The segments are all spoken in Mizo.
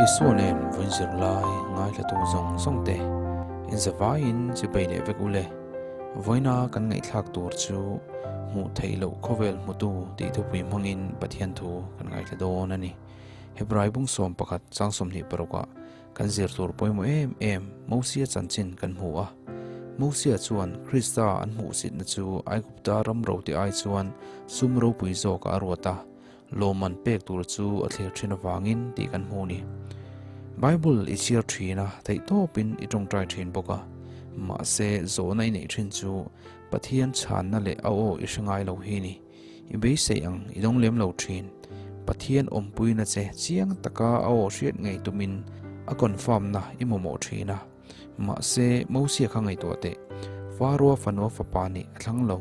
Isua nen vawiin zirlai ngaithlatu zawng zawng te inzavaiin chibai leh vek ule. Vawiina kan ngaihthlak tur chu hmuh theih loh khawvel hmutu tih thupui hmangin Pathian thu kan ngaithla dawn a ni. Hebrai bung 11 chang 26 ah kan zir tur pawimawh em em Mosia chanchin kan hmu a. Mosia chuan Krista an hmuhsitna chu Aigupta ram rote ai chuan sum ropui zawkah a ruat a, lawmman pek tur chu a thlir thin avangin tih kan hmu ni. Bible i chhiar thin a, theihtawpin i tawngtai thin bawk a. Mahse, zawhna i neih thin chu Pathian chhanna leh a aw i hre ngai lo hi ni. I beisei ang i dawng lem lo thin. Pathian awmpuina che chiang taka a aw hriat ngei tumin a confirm na i mamawh thin a. Mahse, Mosia kha ngaihtuah teh. Faroa fanua fapa nih a thlang lo.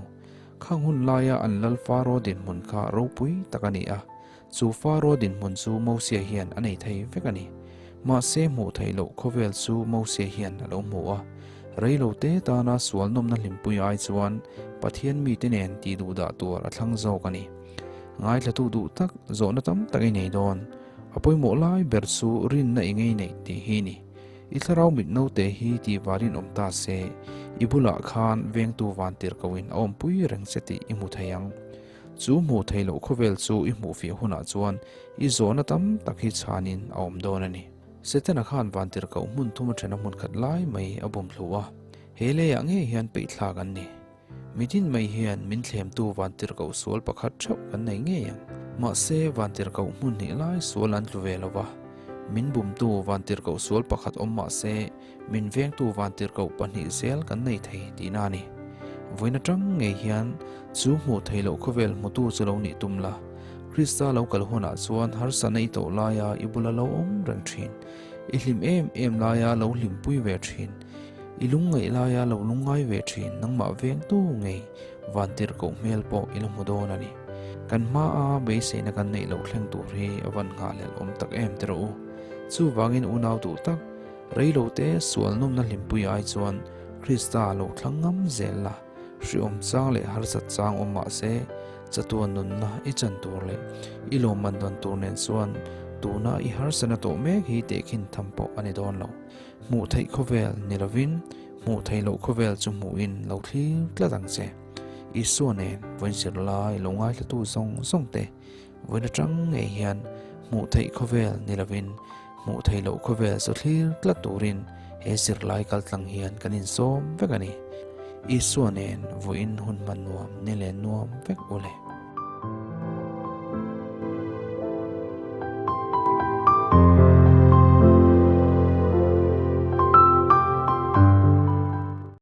Khang hun laia an lal Faroa dinhmun kha ropui tak a ni a, chu Faroa dinhmun chu Mosia hian a nei thei vek a ni. Mahse, hmuh theih loh khawvel chu Mosia hian a lo hmu a. Reilo te tana sual nawmna hlimpui ai chuan Pathian mite nen tih duh dah tur a thlang zawk a ni. Ngaithlatu duh tak zawhna tam tak i nei dawn. A pawimawh lai ber chu rinna i ngei neih tih hi ni. I thlarau mit naute hi tih varin awm ta se, i bulah khan vengtu vantir koin a awmpui reng che tih i hmu thei ang. Chu hmuh theih loh khawvel chu i hmuh fiah hunah chuan i zawhna tam tak hi chhanin a awm dawn a ni. Setana khan vantir koh hmun thum a thena hmun khat lai mai a bum thlu a, he leiah ngei hian peihthlak an ni. Mitin mai hian min thlemtu vantirhkoh sual pakhat theuh kan nei ngei ang. Mahse, vantirhkoh hmun hnih lai sual an tlu ve lo va. Min bumtu vantirhkoh sual pakhat awm mah se, min vengtu vantirhkoh pahnih zel kan nei thei tihna a ni. Vawiin atang ngei hian chu hmuh theih loh khawvel hmutu chu lo nih tum la. Krista lo kal hunah chuan harsatna i tawh laia i bula lo awm reng thin. I hlim em em laia lo hlimpui ve thin. I lungngaih laia lo lungngai ve thin nangmah vengtu ngei vantirhkoh hmel pawh i la hmu dawn a ni. Kan hmaa beiseina kan neih loh thleng tur hi a van nghahhlelh awm tak em ti rawh u. Chuvangin unau duh tak, reilote sual nawmna hlimpui ai chuan Krista lo thlang ngam zel la, hriawm chang leh harsat chang awm mah se, chatuan nunna i chan tur leh i lawmman dawn tur nen chuan tuna i harsatna tawh mek hi tehkhin tham pawh a ni dawn lo. Hmuh theih khawvel ni lovin hmuh theih loh khawvel chu hmuhin lo thlir tlat ang che. Isua nen vawiin zirlai lo ngaithlatu zawng zawng te vawiin atang ngei hian hmuh theih khawvel ni lovin hmuh theih loh khawvel chu thlir tlat turin he zirlai kaltlang hian kan insawm vek a ni. Isua nen vawiin hun hman nuam ni leh nuam vek u le.